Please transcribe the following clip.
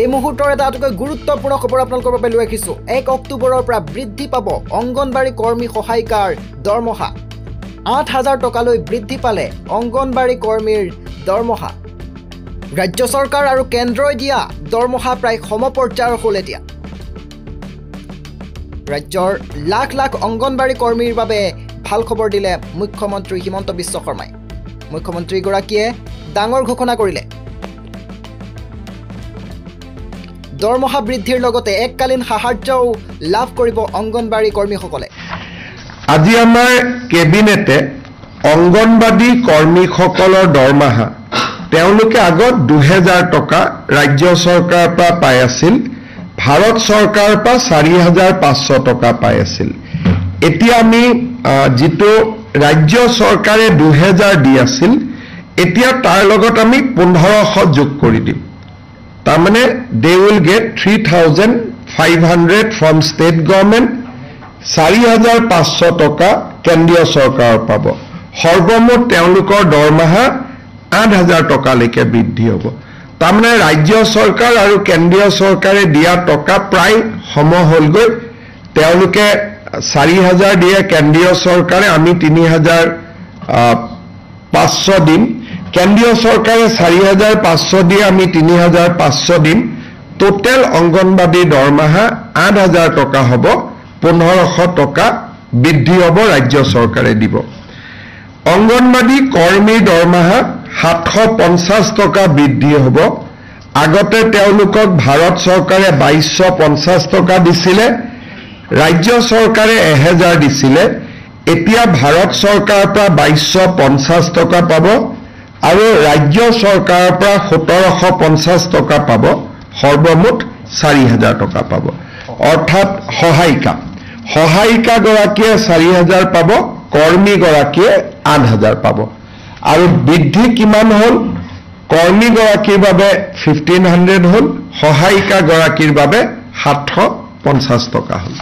এই মুহূৰ্তৰ এটা আটাইতকৈ গুৰুত্বপূৰ্ণ খবৰ আপোনালোকৰ বাবে লৈ ৰাখিছোঁ। 1 অক্টোবৰৰ পৰা বৃদ্ধি পাব অংগনবাড়ী কৰ্মী সহায়িকাৰ দৰমহা। 8000 টকালৈ বৃদ্ধি পালে অংগনবাড়ী কৰ্মীৰ দৰমহা। ৰাজ্য চৰকাৰ আৰু কেন্দ্ৰই দিয়া দৰমহা প্ৰায় সমপৰ্যায়ৰ হ'ল এতিয়া। ৰাজ্যৰ লাখ লাখ অংগনবাড়ী কৰ্মীৰ বাবে ভাল খবৰ দিলে মুখ্যমন্ত্ৰী হিমন্ত বিশ্ব শৰ্মাই। মুখ্যমন্ত্ৰীগৰাকীয়ে ডাঙৰ ঘোষণা কৰিলে। দৰমহা বৃদ্ধিৰ লগতে এককালীন সাহায্যও লাভ কৰিব অংগনবাড়ী কৰ্মীসকলে। আজি আমাৰ কেবিনেটে অংগনবাড়ী কৰ্মীসকলৰ দৰমহা, তেওঁলোকে আগত 2000 টকা ৰাজ্য চৰকাৰৰ পৰা পাই আছিল, ভাৰত চৰকাৰৰ পৰা 4500 টকা পাই আছিল। এতিয়া আমি যিটো ৰাজ্য চৰকাৰে 2000 দি আছিল, এতিয়া তাৰ লগত আমি 1500 যোগ কৰি দিম। তাৰমানে they will get 3500 from state government, 4500 টকা কেন্দ্ৰীয় চৰকাৰৰ পাব। সৰ্বমুঠ তেওঁলোকৰ দৰমহা 8000 টকালৈকে বৃদ্ধি হ'ব। তাৰমানে ৰাজ্য চৰকাৰ আৰু কেন্দ্ৰীয় চৰকাৰে দিয়া টকা প্ৰায় সম হ'লগৈ। তেওঁলোকে 4000 দিয়ে কেন্দ্ৰীয় চৰকাৰে, আমি 3500 দিম। কেন্দ্ৰীয় চৰকাৰে 4500 দিয়ে, আমি 3500 দিম। টোটেল অংগনবাড়ীৰ দৰমহা 8000 টকা হ'ব, 1500 টকা বৃদ্ধি হ'ব, ৰাজ্য চৰকাৰে দিব। অংগনবাড়ী কৰ্মীৰ দৰমহা 750 টকা বৃদ্ধি হ'ব। আগতে তেওঁলোকক ভাৰত চৰকাৰে 2250 টকা দিছিলে, ৰাজ্য চৰকাৰে 1000 দিছিলে। এতিয়া ভাৰত চৰকাৰৰ পৰা 2250 টকা পাব আৰু ৰাজ্য চৰকাৰৰ পৰা 1750 টকা পাব, সৰ্বমুঠ 4000 টকা পাব। অৰ্থাৎ সহায়িকাগৰাকীয়ে 4000 পাব, কৰ্মীগৰাকীয়ে 8000 পাব। আৰু বৃদ্ধি কিমান হ'ল? কৰ্মীগৰাকীৰ বাবে 1500 হ'ল, সহায়িকাগৰাকীৰ বাবে 750 টকা হ'ল।